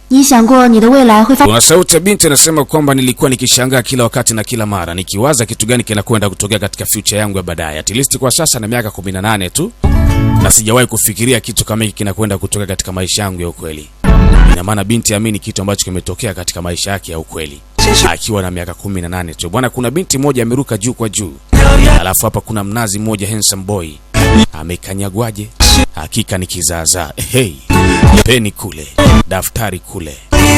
你想过你的未来会发 Kuna sauti ya binti anasema kwamba nilikuwa nikishangaa kila wakati na kila mara nikiwaza kitu gani kinakwenda kutokea katika future yangu ya baadaye. At least kwa sasa na miaka 18 tu na sijawahi kufikiria kitu kama hiki kinakwenda kutokea katika maisha yangu ya ukweli. Ina maana binti amini kitu ambacho kimetokea katika maisha yake ya ukweli akiwa na miaka 18 tu. Bwana, kuna binti moja ameruka juu kwa juu, alafu hapa kuna mnazi mmoja handsome boy amekanyagwaje? Hakika ni kizaazaa. Hey, peni kule, daftari kule,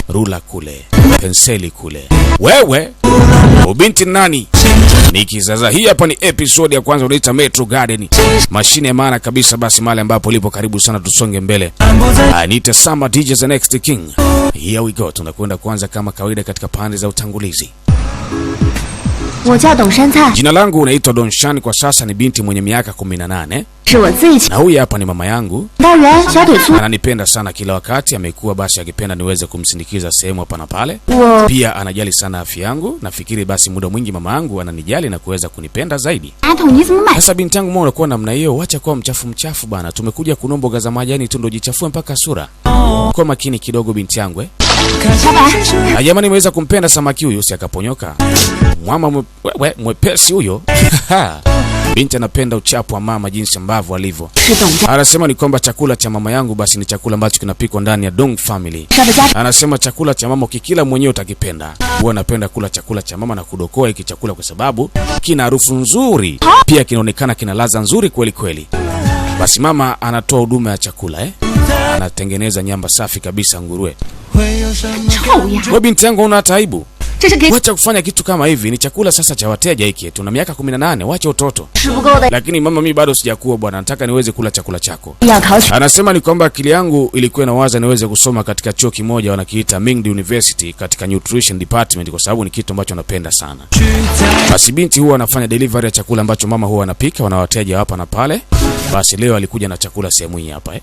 rula kule, penseli kule. Wewe ubinti nani? Ni kizaazaa. Hii hapa ni episode ya kwanza, unaita Metro Garden, mashine ya maana kabisa. Basi mahali ambapo lipo karibu sana, tusonge mbele. Niite Sama DJ the Next King. Here we go, tunakwenda kuanza kama kawaida katika pande za utangulizi. 我叫董山菜， Jina langu unaitwa Donshan, kwa sasa ni binti mwenye miaka 18 是我最亲 na huyu hapa ni mama yangu. 大圆小腿粗。 Ananipenda sana kila wakati, amekuwa basi akipenda niweze kumsindikiza sehemu hapa na pale. 我 Pia anajali sana afya yangu. Nafikiri basi muda mwingi mama yangu ananijali na kuweza kunipenda zaidi. 马桶你怎么买？ Sasa binti yangu, mbona unakuwa namna hiyo? Wacha kuwa mchafu mchafu bana. Tumekuja kununua mboga za majani tu ndo jichafue mpaka sura. Kwa makini kidogo binti yangu, eh. 小白， Ah, jamani, nimeweza kumpenda samaki huyu, si akaponyoka. Mwama mwepesi huyo. Binti anapenda uchapu wa mama jinsi ambavyo alivyo. 是董家 Anasema ni kwamba chakula cha mama yangu basi ni chakula ambacho kinapikwa ndani ya Dong Family. 上的家 Anasema chakula cha mama ukikila mwenyewe utakipenda. Huwa anapenda kula chakula cha mama na kudokoa hiki chakula kwa sababu kina harufu nzuri, pia kinaonekana kina ladha nzuri kweli kweli. Basi mama anatoa huduma ya chakula, eh? Anatengeneza nyama safi kabisa, nguruwe. 臭丫， Wewe binti yangu, una hata aibu? 这是给 Wacha kufanya kitu kama hivi, ni chakula sasa cha wateja hiki. Tuna miaka 18, wacha utoto. 吃不够的 Lakini mama, mimi bado sijakuwa bwana, nataka niweze kula chakula chako. 要考取 Anasema ni kwamba akili yangu ilikuwa inawaza niweze kusoma katika chuo kimoja wanakiita Mingdi University katika nutrition department, kwa sababu ni kitu ambacho napenda sana. Basi binti huwa anafanya delivery ya chakula ambacho mama huwa anapika, wana wateja hapa na pale. Basi leo alikuja na chakula sehemu hii hapa, eh.